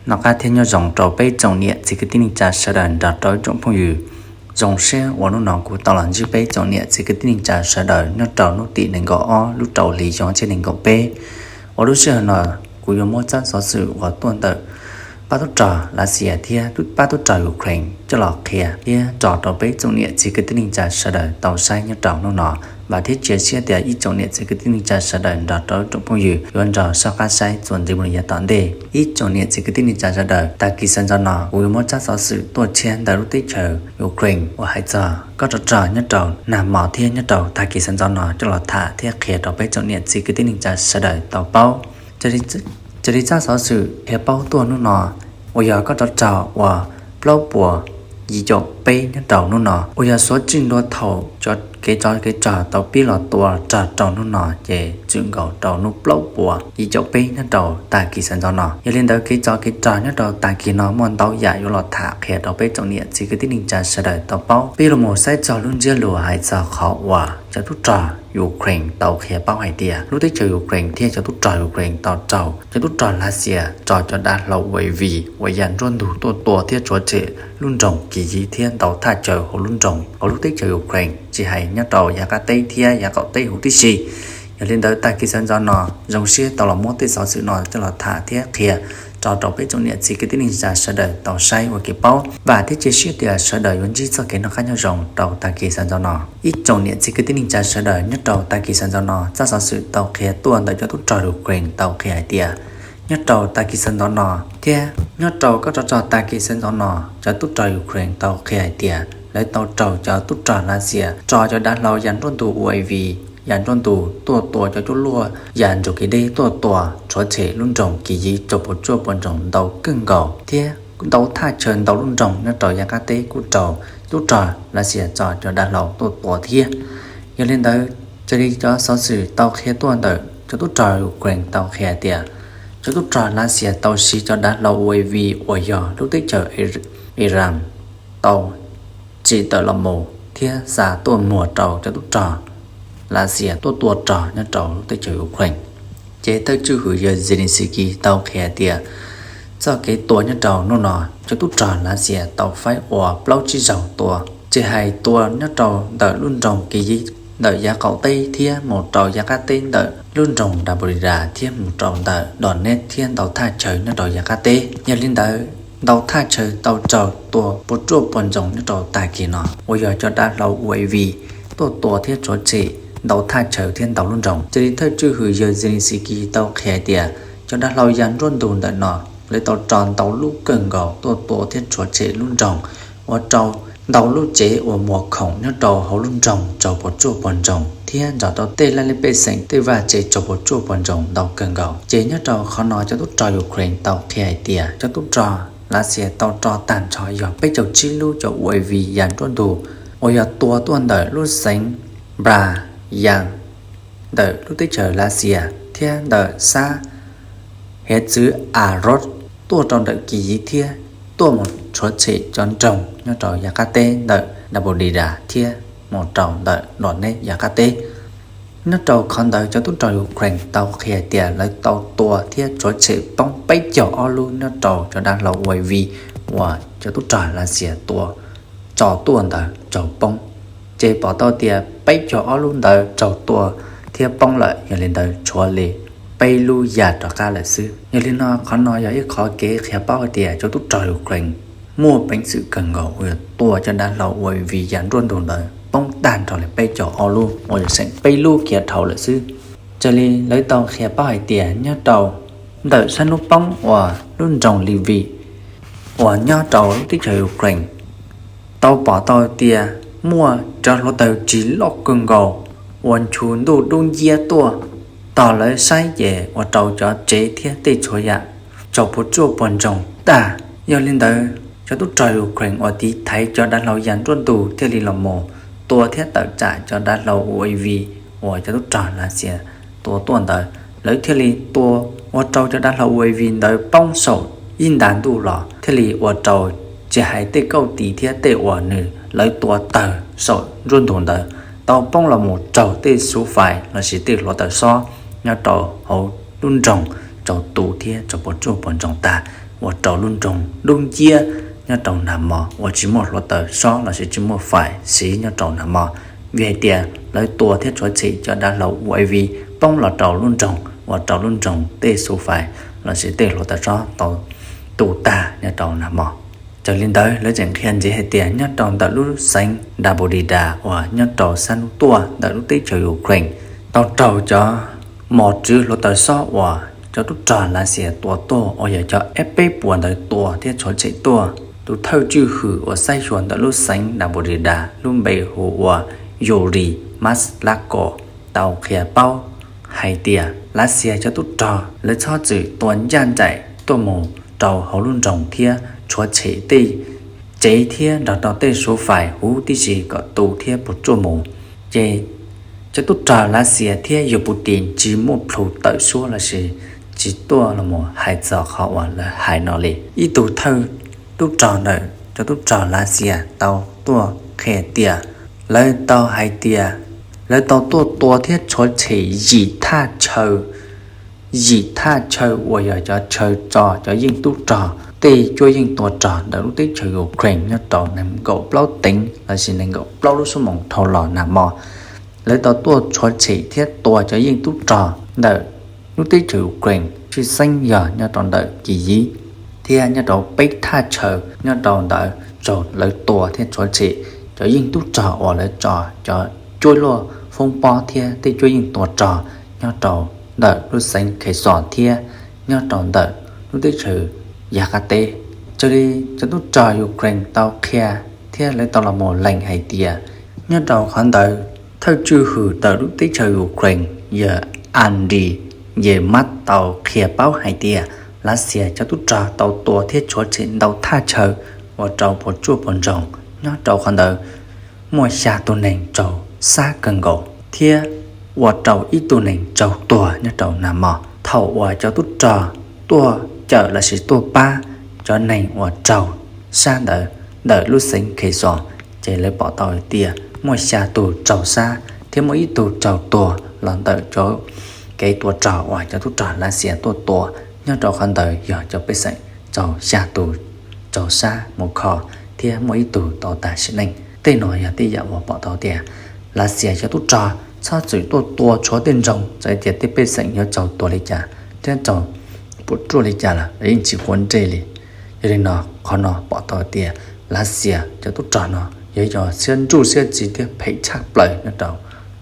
Noj qab thiab nyob zoo rau peb tsoom niam txiv kwv tij neej tsa sawv daws nrog rau ib tsoom phooj ywg. Zoo siab uas hnub no kuv tau los ntsib peb tsoom niam txiv kwv tij neej tsa sawv daws nyob rau hnub tim nees nkaum ob lub rau hli xyoo ob txhiab nees nkaum peb. Uas lub sij hawm no kuv yuav muab tsab xov xwm uas tuaj ntawm pab tub rog Lav Xias thiab pab tub rog Ukraine coj los qhia thiab tso rau peb tsoom niam txiv kwv tij neej tsa sawv daws tau saib nyob rau hnub no. Vam thiab cia siab tias ib tsoom niam txiv kwv tij neej tsa sawv daws nrog rau ib tsoom phooj ywg yuav nrog soj qab saib txuas ntxiv mus rau yav tom ntej. Ib tsoom niam txiv kwv tij neej tsa sawv daws, tag kis sawv ntxov no kuv yuav muab tsab xov xwm tuaj tshiab ntawm lub teb chaws Ukraine uas hais txog kob tsov rog nyob rau nag hmo thiab nyob rau tag kis sawv ntxov no coj los tham thiab qhia rau peb tsoom niam txiv kwv tij neej tsa sawv daws tau paub. Raws li tsab xov xwm qhia paub tuaj hnub no uas yog kob tsov rog uas plaub puas yim caum peb nyob rau hnub no uas yog xuav tsij ntua thaum cov kev tsov kev rog tau pib los tua rog rau hnub no ces txwm nkaus rau hnub plaub puas yim caum peb nyob rau tag kis sawv ntxov no. Yog li ntawd kev tsov kev rog nyob rau tag kis no muaj ntau yam yuav los tham qhia rau peb tsoom niam txiv kwv tij neej tsa sawv daws tau paub. Peb los mus saib txog lub ntsiab lus hais txog qhov uas cov tub rog Ukraine tau qhia paub hais tias lub teb chaws Ukraine thiab cov tub rog Ukraine tau raug cov tub rog Lav Xias tso cov dav hlau UAV uas yam nruab ntug tuaj tua thiab rhuav tshem lub nroog Kiv Yiv thiab ntau thaj chaw hauv lub nroog hauv lub teb chaws Ukraine tsis hais nyob rau yav qab teb thiab yav qaum teb huv tib si. Yog li ntawd tag kis sawv ntxov no zoo siab tau los muab tej xov xwm no coj los tham thiab qhia tso rau peb tsoom niam txiv kwv tij neej tsa sawv daws tau saib ua kev paub. Vam thiab cia siab tias sawv daws yuav ntsib txoj kev noj qab nyob zoo rau tag kis sawv ntxov no. Ib tsoom niam txiv kwv tij neej tsa sawv daws, nyob rau tag kis sawv ntxov no tsab xov xwm tau qhia tuaj ntawm cov tub rog Ukraine tau qhia hais tias nyob rau tag kis sawv ntxov no thiab nyob rau kob tsov rog tag kis sawv ntxov no cov tub rog Ukraine tau qhia hais tias lawv tau raug cov tub rog Lav Xias tso cov dav hlau yam nruab ntug UAV yam nruab ntug tuaj tua cov cuaj luaj yam ntsuas kev deb tuaj tua rhuav tshem lub nroog Kiv Yiv rau puas tsuaj puas ntsoog ntau kawg nkaus thiab ntau thaj chaw ntau lub nroog nyob rau yav qab teb kuj raug tub rog Lav Xias tso cov dav hlau tuaj tua thiab. Yog li ntawd raws li cov xov xwm tau qhia tuaj ntawm cov tub rog Ukraine tau qhia tias cov tub rog Lav Xias tau siv cov dav hlau UAV uas yog lub teb chaws Iran tau tsim tawm los mus thiab xa tuaj muag rau cov tub rog Lav Xias tuaj tua rog nyob rau lub teb chaws Ukraine. Ces thawj tswj hwm yawg Zelensky tau qhia tias txoj kev tua nyob rau hnub no cov tub rog Lav Xias tau faib ua plaub tsib zaug tua, tsis hais tua nyob rau ntawm lub nroog Kiv Yiv ntawm yav qaum teb thiab mus rau yav qab teb ntawm lub nroog Zaporizhzhia thiab mus rau ntawm Donetsk thiab ntau thaj chaw nyob rau yav qab teb. Yog li ntawd ntau thaj chaw tau raug tua puas tsuaj puas ntsoog nyob rau tag kis no uas yog cov dav hlau UAV tuaj tua thiab rhuav tshem ntau thaj chaw thiab ntau lub nroog. Raws li thawj tswj hwm yawg Zelensky tau qhia tias cov dav hlau yam nruab ntug ntawm no lawv tau tso ntau lub kawg nkaus tuaj tua thiab rhuav tshem lub nroog, ua rau ntau lub tsev uas muag khoom nyob rau hauv lub nroog raug puas tsuaj puas ntsoog thiab nrog rau tej laj lej pej xeem tej vaj tse raug puas tsuaj puas ntsoog ntau kawg nkaus. Ces nyob rau qhov no cov tub rog Ukraine tau qhia hais tias cov tub rog Lav Xias tau tso tag nrho yog peb caug tsib lub cov UAV yam nruab ntug uas yog tua tuaj ntawm lub xeev Bryansk ntawm lub teb chaws Lav Xias thiab ntawm sab hiav txwv Azov tuaj rau ntawm Kiv Yiv thiab tuaj mus rhuav tshem cov nroog nyob rau yav qab teb ntawm Zaporizhzhia thiab mus rau ntawm Donetsk yav qab teb. Nyob rau qhov ntawd cov tub rog Ukraine tau qhia tias lawv tau tua thiab rhuav tshem poob peb caug ob lub nyob rau cov dav hlau UAV uas cov tub rog Lav Xias tua tso tuaj ntawd raug poob. Ces pom tau tias peb caug ob lub ntawd raug tua thiab poob lawm, yog li ntawd tshuav li peb lub ya rov qab lawm xwb. Yog li no qhov no yog ib qhov kev qhia paub hais tias cov tub rog Ukraine muaj peev xwm kawg nkaus uas yog tua cov dav hlau UAV yam nruab ntug ntawd poob tag nrho li peb caug ob lub uas yog seem peb lub khiav dhau lawm xwb. Raws li lawv tau qhia paub hais tias nyob rau ntawm sab hnub poob uas lub nroog Lviv uas nyob rau lub teb chaws Ukraine tau pom tau tias muaj cov hluav taws ris loj kawg nkaus uas nchu ntuj dub nciab tuaj, tos lawv saib ces ua rau cov tsev thiab tej txhua yam raug puas tsuaj puas ntsoog tag. Yog li ntawd cov tub rog Ukraine uas tiv thaiv cov dav hlau yam nruab ntug thiaj li los mus tua thiab tawm tsam cov dav hlau UAV uas cov tub rog Lav Xias tua tuaj ntawd, lawv thiaj li tua ua rau cov dav hlau UAV ntawd poob saum ib nta ntuj los thiaj li ua rau tsis hais tej kauj tis thiab tej uas nws lawv tua tawg saum nruab ntug ntawd tau poob los mus raug tej xuv fais lossis tej hluav taws xob nyob rau hauv lub nroog raug tu thiab raug puas tsuaj puas ntsoog tag. ua rau lub nroog dub nciab nyob rau nag hmo uas tsis muaj hluav taws xob lossis tsis muaj fais siv nyob rau nag hmo, vim hais tias lawv tua thiab tshuav tshem cov dav hlau UAV poob los rau lub nroog ua rau lub nroog tej xu fais lossis tej hluav taws xob tau tu tag nyob rau nag hmo. Raws li ntawd lawv tseem qhia ntxiv hais tias nyob rau ntawm lub xeev Zaporizhzhia uas nyob rau sab hnub tuaj ntawm lub teb chaws Ukraine tau raug cov mos tswv hluav taws xob uas cov tub rog Lav Xias tua tuaj uas yog cov F peb puas ntawd tua thiab tshuav tshem tuaj. Tus thawj tswj hwm uas saib xyuas ntawm lub xeev Zaporizhzhia lub npe hu ua Yuri Maslakov tau qhia paub hais tias Lav Xias cov tub rog lawv txhob txwm tua ncaj nraim tuaj mus rau hauv lub nroog thiab tshuav tshem tej tsev thiab nrog rau tej suav fais huv tib si kom tu thiab puas tsuaj mus. Ces cov tub rog Lav Xias thiab yawg Putin tsis muaj plhus tawm suab lossis tsis tuaj los mus hais txog qhov uas lawv hais no li. Ib tug thawj tub rog ntawm cov tub rog Lav Xias tau tuaj qhia tias lawv tau hais tias lawv tau tuaj tua thiab tshuav tshem yim thaj chaw yim thaj chaw uas yog cov chaw tso cov yeej tub rog tej cuab yeej tua rog ntawm lub teb chaws Ukraine nyob rau nees nkaum plaub teev lossis nees nkaum plaub lub suab moos dhau los nag hmo. Lawv tau tuaj tshuav tshem thiab tua cov yeej tub rog ntawm lub teb chaws Ukraine tshwj xeeb yog nyob rau ntawm Kyiv thiab nyob rau peb thaj chaw nyob rau ntawd raug lawv tua thiab tshuav tshem cov yeej tub rog uas lawv tso cov cuab luaj foob pob thiab tej cuab yeej tua rog nyob rau ntawm lub xeev Kherson thiab nyob rau ntawm lub teb chaws yav qab teb. Raws li cov tub rog Ukraine tau qhia thiab lawv tau los mus lees hais tias nyob rau qhov ntawd thawj tswj hwm ntawm lub teb chaws Ukraine yawg Andriy Yermak tau qhia paub hais tias Lav Xias cov tub rog tau tua thiab tshuav tshem ntau thaj chaw ua rau puas tsuaj puas ntsoog. Nyob rau qhov ntawd muaj xya tus neeg raug sab kawg nkaus thiab ua rau ib tug neeg raug tuag nyob rau nag hmo. Thaum uas cov tub rog tuaj cawm lossis tuaj pab cov neeg uas raug sab ntawd ntawm lub xeev Kherson, ces lawv pom tau hais tias muaj xya tus raug sab thiab muaj ib tug raug tuag los ntawm cov kev tua rog uas cov tub rog Lav Xias tuaj tua. Nyob rau qhov ntawd yog cov pej xeem raug xya tus raug sab mus kho thiab muaj ib tug tau tas sim neej. Tej no yog tej yam uas pom tau tias Lav Xias cov tub rog txhob txwm tuaj tua tshuav tej nroog, txawm tias tej pej xeem yuav raug tua li cas thiab raug puas tsuaj li cas los lawv yeej tsis quav ntsej li. Yog li no, qhov no pom tau tias Lav Xias cov tub rog no yog cov siab ntsuj siab txig thiab phem tshaj plaws nyob rau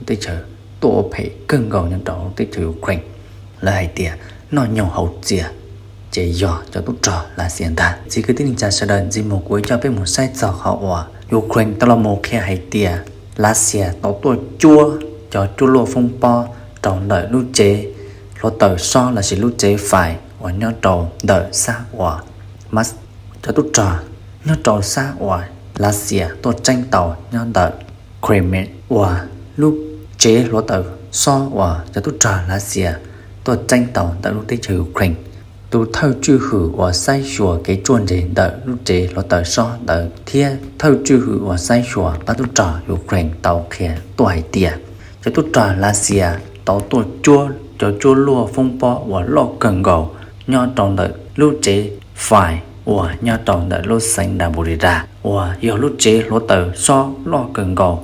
teb chaws, tuaj ua phem kawg nkaus nyob rau teb chaws Ukraine. Lawv hais tias noj nyoog haus txias ces yog cov tub rog Lav Xias ntag. Txiv kwv tij neej tsa sawv daws, ntxiv mus kuv coj peb mus saib txog qhov uas Ukraine tau los mus qhia hais tias Lav Xias tau tuaj cuab cov cuab luaj foob pob rau ntawm lub tsev hluav taws xob lossis lub tsev fais uas nyob rau ntawm sab uas cov tub rog nyob rau sab uas Lav Xias tuaj tseeb tau nyob ntawm Crimea uas lub tsev hluav taws xob uas cov tub rog Lav Xias tuaj tseeb tau ntawm lub teb chaws Ukraine. Tus thawj tswj hwm uas saib xyuas kev tsuaj ntseg ntawm lub tsev hluav taws xob ntawd thiab thawj tswj hwm uas saib xyuas pab tub rog Ukraine tau qhia tuaj hais tias cov tub rog Lav Xias tau tuaj cuab cov cuab luaj foob pob uas loj kawg nkaus nyob rau ntawm lub tsev fais uas nyob rau ntawm lub xeev Zaporizhzhia uas yog lub tsev hluav taws xob loj kawg nkaus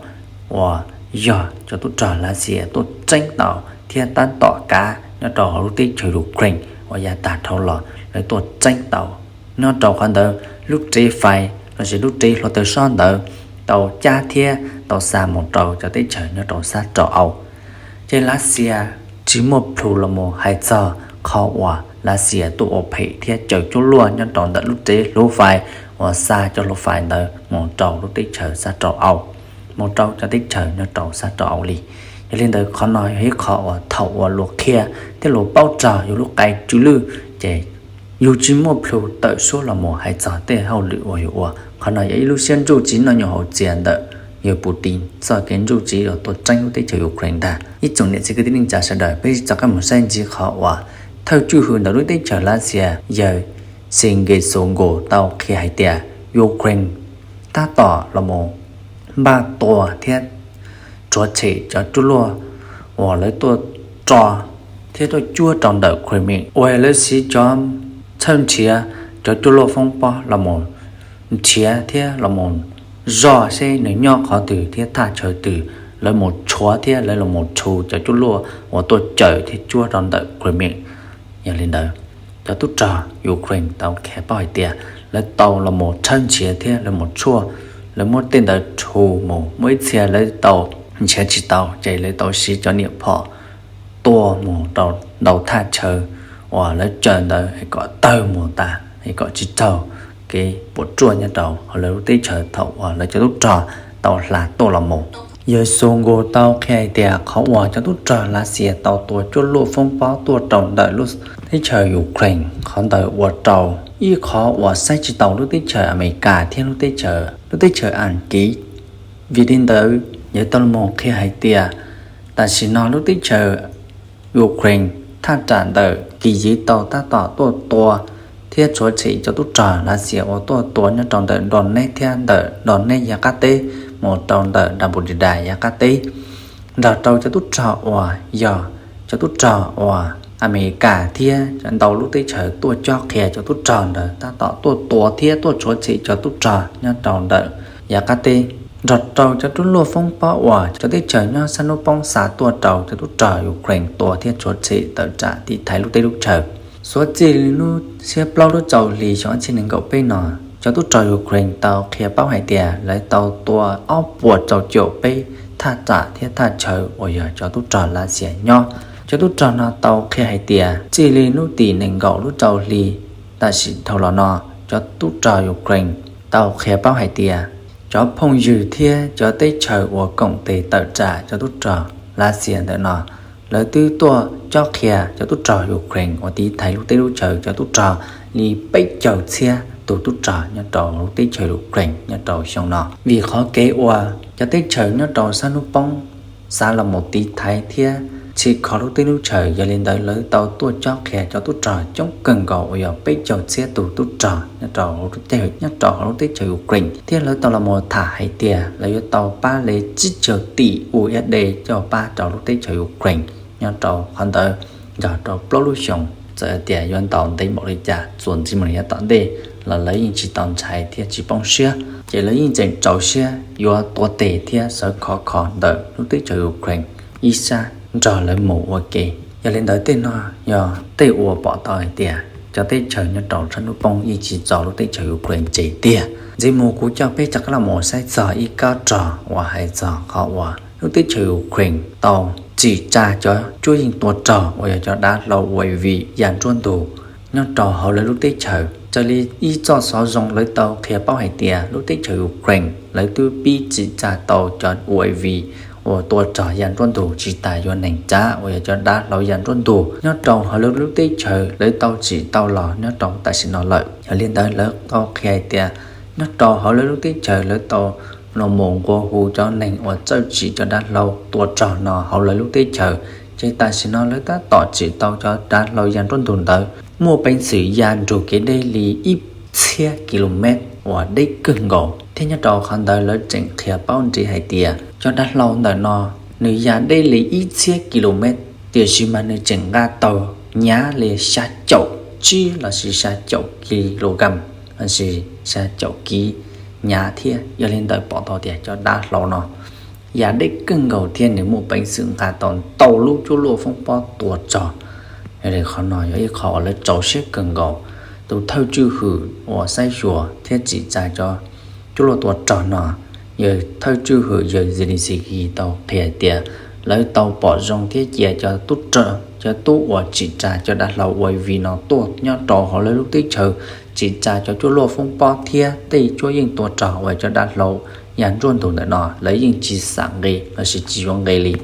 uas yog cov tub rog Lav Xias tuaj tseeb tau thiab tab tom kav nyob rau hauv lub teb chaws Ukraine uas yav tag dhau los lawv tuaj tseeb tau. Nyob rau qhov ntawd lub tsev fais lossis lub tsev hluav taws xob ntawd tau cab thiab tau xa mus rau cov teb chaws nyob rau sab rau au. Ces Lav Xias tsis muaj plhus los mus hais txog qhov uas Lav Xias tuaj ua phem thiab cov cuab luaj nyob rau ntawm lub tsev hluv fais uas xa cov hluv fais ntawd mus rau lub teb chaws sab rau au, mus rau cov teb chaws nyob rau sab rau au li. Yog li ntawd qhov no yog ib qho uas thaum uas luag qhia thiab luag paub txog yus lub qai tsw lwj ces yus tsis muaj plhus tawm suab los mus hais txog tej hauj lwm uas yus ua. Qhov no yog ib lub siab ntsuj tsiv noj nyoog haus txias ntawm yawg Putin txoj kev ntsuj tsiv uas tuaj tseeb lub teb chaws Ukraine ntag. Ib tsoom niam txiv kwv tij neej tsa sawv daws, peb rov qab mus saib ntxiv qhov uas thawj tswj hwm ntawm lub teb chaws Lav Xias yawg Sergei Shoigu tau qhia hais tias Ukraine tab tom los mus npaj tua thiab rhuav tshem cov cuaj luaj uas lawv tuaj ro thiab tuaj cuab rau ntawm Crimea uas lawv siv cov txhawj nrhiav cov cuaj luaj foob pob los mus nrhiav thiab los mus zoj seb nws nyob qhov twg thiab thaj chaw twg, lawv mus tshuav thiab lawv los mus rhu cov cuaj luaj uas tuaj cawm thiab cuab rau ntawm Crimea. Yog li ntawd, cov tub rog Ukraine tau qhia paub hais tias lawv tau los mus tshawb nrhiav thiab lawv mus tshuaj, lawv muab tej ntawd rhu mus, muaj ib txhia lawv tau nrhiav tsis tau ces lawv tau siv cov niam phom tua mus rau ntau thaj chaw uas lawv caw ntawd es kom tawg mus tas es kom tsis raug kev puas tsuaj nyob rau hauv lawv lub teb chaws thaum uas lawv cov tub rog tau hla tuaj los mus. Yawg Shoigu tau qhia hais tias qhov uas cov tub rog Lav Xias tau tua cuaj luaj foob pob tuaj rau ntawm lub teb chaws Ukraine, qhov ntawd ua rau ib qhov uas saib tsis taus lub teb chaws Amelikas thiab lub teb chaws, lub teb chaws Askiv. Vim li ntawd, yawg tau los mus qhia hais tias tam sim no lub teb chaws Ukraine thaj tsam ntawm Kyiv tau tab tom tuaj tua thiab tshuav txhim cov tub rog Lav Xias uas tuaj tua nyob rau ntawm Donetsk thiab ntawm Donetsk yav qab teb mus rau ntawm Zaporizhzhia yav qab teb, nrog rau cov tub rog uas yog cov tub rog uas Amelikas thiab ntau lub teb chaws tuaj cob qhia cov tub rog ntawd tab tom tuaj tua thiab tuaj tshuav txhim cov tub rog nyob rau ntawm yav qab teb. Nrog rau cov cuaj luaj foob pob uas cov teb chaws nyob sab hnub poob xa tuaj rau cov tub rog Ukraine tua thiab tshuav txhim tawm tsam tiv thaiv lub teb lub chaws. Suav txij li lub xiab plaub lub rau hli xyoo ob txhiab nees nkaum peb no, cov tub rog Ukraine tau qhia paub hais tias lawv tau tua ob puas rau caum peb thaj tsam thiab thaj chaw uas yog cov tub rog Lav Xias nyob. Cov tub rog no tau qhia hais tias txij li lub tim nees nkaum lub rau hli tam sim dhau los no, cov tub rog Ukraine tau qhia paub hais tias cov phooj ywg thiab cov teb chaws uas koom tes tawm tsam cov tub rog Lav Xias ntawm no, lawv twb tuaj cob qhia cov tub rog Ukraine uas tiv thaiv lub teb lub chaws cov tub rog li peb caug txhiab tus tub rog nyob rau lub teb chaws Ukraine nyob rau xyoo no. Vim qhov kev uas cov teb chaws nyob rau sab hnub poob xav los mus tiv thaiv thiab tsim kho lub teb lub chaws, yog li ntawd lawv tau tuaj cob qhia cov tub rog coob kawg nkaus uas yog peb caug txhiab tus tub rog nyob rau, nyob rau hauv lub teb chaws Ukraine, thiab lawv tau los mus tham hais tias lawv yuav tau pab li tsib caug tim U S D coj pab rau lub teb chaws Ukraine nyob rau qhov ntawd nrog rau plaub lub xyoos. Txawm tias yuav ntaus ntev npaum li cas, txuas ntxiv mus li yav tom ntej los lawv yeej tsis tau ntshai thiab tsis poob siab, ces lawv yeej tseem txaus siab yuav tuav tes thiab sawv khov kho ntawm lub teb chaws Ukraine ib sab nrog lawv mus ua ke. Yog li ntawd tej no yog tej uas pom tau hais tias cov teb chaws nyob rau sab hnub poob yeej tsis tso lub teb chaws Ukraine tseg tiag. Ntxiv mus kuv coj peb rov qab los mus saib txog ib kab rog uas hais txog qhov uas lub teb chaws Ukraine tau tsim tsa cov cuab yeej tua rog uas yog cov dav hlau U A V ya nruab ntug nyob rau hauv lawv lub teb chaws. Raws li ib txoj xov zoo lawv tau qhia paub hais tias lub teb chaws Ukraine lawv twb pib tsim tsa tau cov U A V uas tua rog ya nruab ntug tsis tas yuav neeg tsav uas yog cov dav hlau ya nruab ntug nyob rau hauv lawv lub teb chaws lawv tau tsim tau los nyob rau tam sim no lawm. Yog li ntawd lawv tau qhia hais tias nyob rau hauv lawv lub teb chaws lawv tau los mus nqua hu cov neeg uas txawj tsim cov dav hlau tua rog no hauv lawv lub teb chaws, ces tam sim no lawv tab tom tsim tau cov dav hlau ya nruab ntug ntawd muaj peev xwm ya nrug kev deb li ib txhiab ki lo mev uas deb kawg nkaus, thiab nyob rau qhov ntawd lawv tseem qhia paub ntxiv hais tias cov dav hlau ntawm no nws ya deb li ib txhiab ki lo mev, tiam sis mas nws tseem nqa tau nyav li xya caum tsib lossis xya caum ki lo gram lossis xya caum kiv nyav thiab. Yog li ntawd pom tau tias cov dav hlau no ya deb kawg nkaus thiab nws muaj peev xwm nqa tau ntau lub cuaj luaj foob pob tua rog. Yog li qhov no yog ib qho uas lawv txaus siab kawg nkaus. Tus thawj tswj hwm uas saib xyuas thiab tsim tsa cov cuaj luaj tua rog no, yawg thawj tswj hwm yawg Zelensky tau qhia tias lawv tau pom zoo thiab cia cov tub rog, cov tub uas tsim tsa cov dav hlau U A V no tuaj nyob rau hauv lawv lub teb chaws, tsim tsa cov cuaj luaj foob pob thiab tej cuab yeej tua rog uas cov dav hlau ya nruab ntug ntawm no lawv yeej tsis xam nqi lossis tsis yuav nqi li.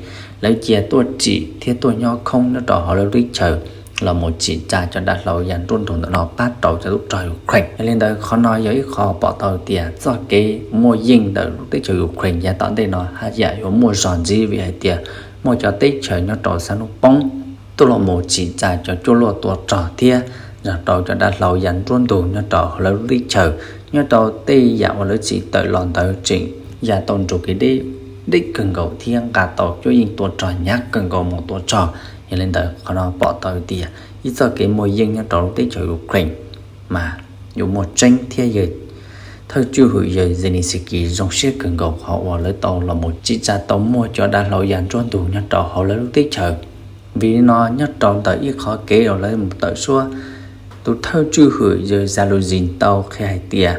Lawv cia tuaj tsim thiab tuaj nyob khoob nyob rau hauv lawv lub teb chaws los mus tsim tsa cov dav hlau ya nruab ntug ntawm no pab rau cov tub rog Ukraine. Yog li ntawd qhov no yog ib qho pom tau tias txoj kev muaj yeej ntawm lub teb chaws Ukraine yav tom ntej no haj yam yuav muaj zog ntxiv vim hais tias muaj cov teb chaws nyob rau sab hnub poob tuaj los mus tsim tsa cov cuaj luaj tua rog thiab nrog rau cov dav hlau ya nruab ntug nyob rau hauv lawv lub teb chaws. Nyob rau tej yam uas lawv tsim tawm los ntawd tseem ya tau nrug kev deb, deb kawg nkaus thiab nqa tau cuab yeej tua rog hnyav kawg nkaus mus tua rog. Yog li ntawd qhov no pom tau tias ib txoj kev muaj yeej nyob rau lub teb chaws Ukraine mas yuav muaj tseeb thiab yawg thawj tswj hwm yawg Zelensky zoo siab kawg nkaus qhov uas lawv tau los mus tsim tsa tau muaj cov dav hlau ya nruab ntug nyob rau hauv lawv lub teb chaws. Vim no nyob rau ntawm ib qhov kev uas lawv mus tawm suab, tus thawj tswj hwm yawg Zaluzhin tau qhia hais tias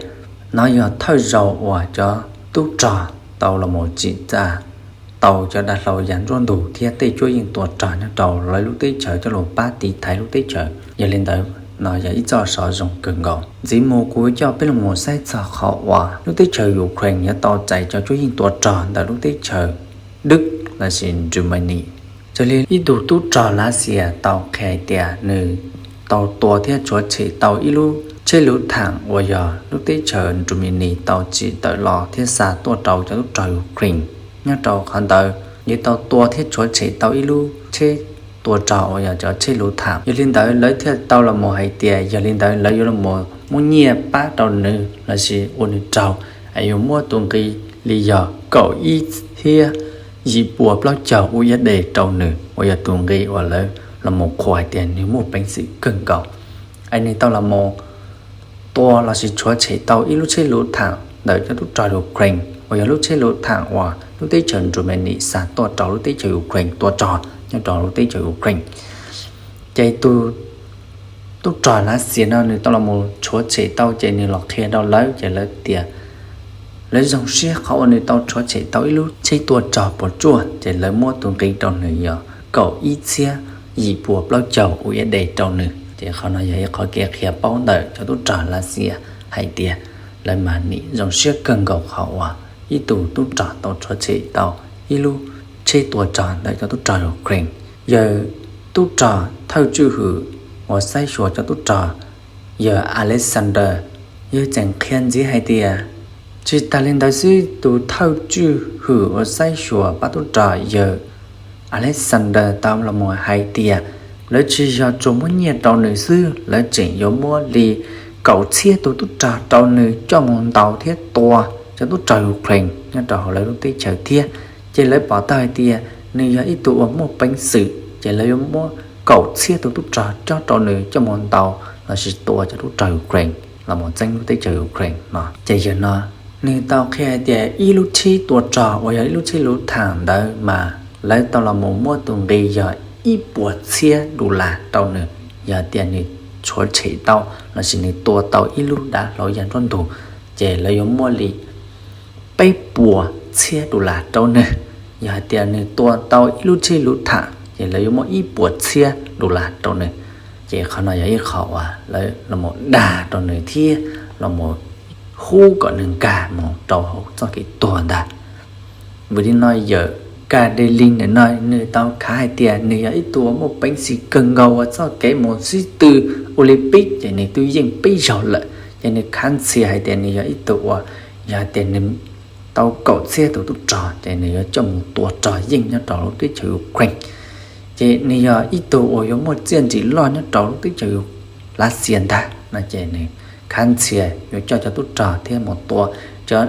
nov yog thawj zaug uas cov tub rog tau los mus tsim tsa tau cov dav hlau ya nruab ntug thiab tej cuab yeej tua rog nyob rau lawv lub teb chaws coj los pab tiv thaiv lub teb chaws. Yog li ntawd no yog ib txoj sov zoo kawg nkaus. Ntxiv mus kuv coj peb los mus saib txog qhov uas lub teb chaws Ukraine yuav tau txais cov cuab yeej tua rog ntawm lub teb chaws Dwb lossis Germany. Raws li ib tug tub rog Lav Xias tau qhia hais tias nws tau tua thiab tshuav tshem tau ib lub tsheb luv tham uas yog lub teb chaws Germany tau tsim tawm los thiab xa tuaj rau cov tub rog Ukraine. Nyob rau qhov ntawd nws tau tua thiab tshuav tshem tau ib lub tsheb tua rog uas yog cov tsheb luv tham. Yog li ntawd lawv thiaj tau los mus hais tias yog li ntawd lawv yuav los mus muab nyiaj pab rau nws lossis ua nws raug, es yuav muab tus nqi li yog kaum ib txhiab yim pua plaub caug U S D rau nws uas yog tus nqi uas lawv los mus qhuas hais tias nws muaj peev xwm kawg nkaus. Es nws tau los mus tua lossis tshuav tshem tau ib lub tsheb luv tham ntawm cov tub rog Ukraine uas yog lub tsheb luv tham uas lub teb chaws Germany xa tuaj rau lub teb chaws Ukraine tua rog nyob rau lub teb chaws Ukraine. Ces tus tub rog Lav Xias no nws tau los mus tshuav tshem tau ces nws los qhia rau lawv ces lawv tias lawv zoo siab qhov uas nws tau tshuav tshem tau ib lub tsheb tua rog puas tsuaj ces lawv muab tus nqi rau nws yog kaum ib txhiab yim pua plaub caug U S D rau nws. Ces qhov no yog ib qhov kev qhia paub ntawm cov tub rog Lav Xias hais tias lawv mas nim zoo siab kawg nkaus qhov uas ib tug tub rog tau tshuav tshem tau ib lub tsheb tua rog ntawm cov tub rog Ukraine. Yawg tub rog thawj tswj hwm uas saib xyuas cov tub rog yawg Alexander, yawg tseem qhia ntxiv hais tias tsis tas li ntawd xwb, tus thawj tswj hwm uas saib xyuas pab tub rog yawg Alexander tau los mus hais tias lawv tsis yog tsuas muab nyiaj rau nws xwb, lawv tseem yuav muab li kaum txhiab tus tub rog rau nws coj mus ntaus thiab tua cov tub rog Ukraine nyob rau hauv lawv lub teb chaws thiab. Ces lawv pom tau hais tias nws yog ib tug uas muaj peev xwm ces lawv yuav muab kaum txhiab tus tub rog cob rau nws coj mus ntaus lossis tua cov tub rog Ukraine los mus txeeb lub teb chaws Ukraine no. Ces yawg no nws tau qhia hais tias ib lub tsheb tua rog uas yog ib lub tsheb luv tham ntawd mas lawv tau los mus muab tus nqi yog ib puas txhiab dollar rau nws. Yog tias nws tshuav tshem tau lossis nws tua tau ib lub dav hlau ya nruab ntug ces lawv yuav muab li peb puas txhiab dollar rau nws. Yog hais tias nws tua tau ib lub tsheb luv tham ces lawv yuav muab ib puas txhiab dollar rau nws. Ces qhov no yog ib qho uas lawv los mus dag rau nws thiab los mus hub kom nws nkag mus rau hauv txoj kev tuag ntag. Vim li no yawg Ka Deli ntawm no nws tau khav hais tias nws yog ib tug uas muaj peev xwm kawg nkaus uas txoj kev mus sib tw Olympic ces nws twb yeej peb zaug lawm. Ces nws khav ntxhias hais tias nws yog ib tug uas yog hais tias nws tau kaum txhiab tus tub rog ces nws yuav coj mus tua rog yeej nyob rau lub teb chaws Ukraine. Ces nws yog ib tug uas yuav muaj txiaj ntsig loj nyob rau lub teb chaws Lav Xias ntag no ces nws khav ntxhias yuav coj cov tub rog thiab mus tua cov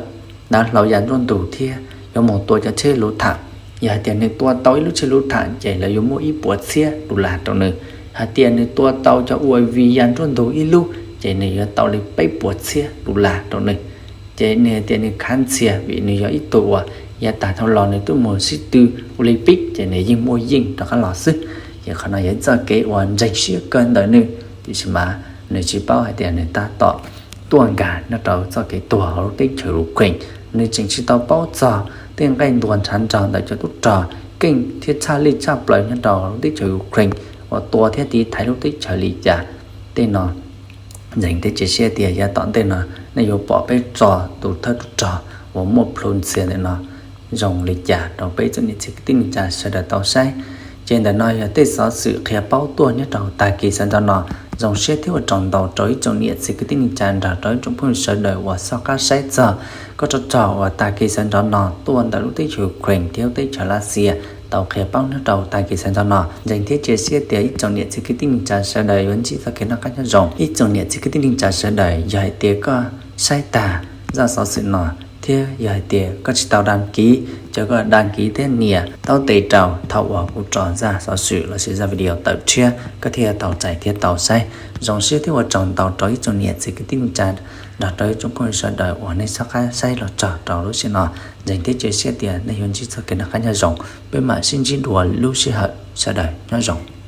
dav hlau ya nruab ntug thiab yuav mus tua cov tsheb luv tham. Yog hais tias nws tua tau ib lub tsheb luv tham ces lawv yuav muab ib puas txhiab dollar rau nws. Hais tias nws tua tau cov U A V ya nruab ntug ib lub ces nws yuav tau li peb puas txhiab dollar rau nws. Ces nws hais tias nws khav ntxhias vim nws yog ib tug uas yav tag dhau los nws twb mus sib tw Olympic ces nws yeej muaj yeej rov qab los xwb. Ces qhov no yog ib txoj kev uas ntseeg siab kawg ntawm nws, tiam sis mas nws tsis paub hais tias nws tab tom tuaj nkag nyob rau txoj kev tuag hauv lub teb chaws Ukraine. Nws tseem tsis tau paub txog tej nqaij ntuas ntshav nrog ntawm cov tub rog keej thiab tshaj lij tshaj plaws nyob rau lub teb chaws Ukraine uas tua thiab tiv thaiv lub teb chaws li cas. Tej no ntseeg thiab cia siab tias yav tom ntej no nej yuav pom peb tso tus thawj tub rog uas muaj plhu ntxhias ntawm no zoo li cas rau peb tsoom niam txiv kwv tij neej tsa sawv daws tau saib. Ces ntawm no yog tej xov xwm qhia paub tuaj nyob rau tag kis sawv ntxov no. Zoo siab thiab ua tsaug ntau rau ib tsoom niam txiv kwv tij neej tsa nrog rau ib tsoom phooj ywg sawv daws uas soj qab saib txog kob rog rog uas tag kis sawv ntxov no tuaj ntawm lub teb chaws Ukraine thiab lub teb chaws Lav Xias tau qhia paub nyob rau tag kis sawv ntxov no. Ntseeg thiab cia siab tias ib tsoom niam txiv kwv tij neej tsa sawv daws yuav ntsib txoj kev noj qab nyob zoo. Ib tsoom niam txiv kwv tij neej tsa sawv daws, yog hais tias koj saib tag zaj xov xwm no thiab Thiab yog hais tias koj tsis tau đăng ký, ces koj đăng ký thiab nias taub tes rau thaum uas kuv tso zaj xov xwm lossis zaj video tawm tshiab koj thiaj tau txais thiab tau saib. Zoo siab thiab ua tsaug ntau rau ib tsoom niam txiv kwv tij neej tsa nrog rau ib tsoom phooj ywg sawv daws uas nej soj qab saib los txog rau lub sij hawm no. Ntseeg thiab cia siab tias nej yuav ntsib txoj kev noj qab nyob zoo. Peb mam sib ntsib dua lub sij hawm, sawv daws nyob zoo.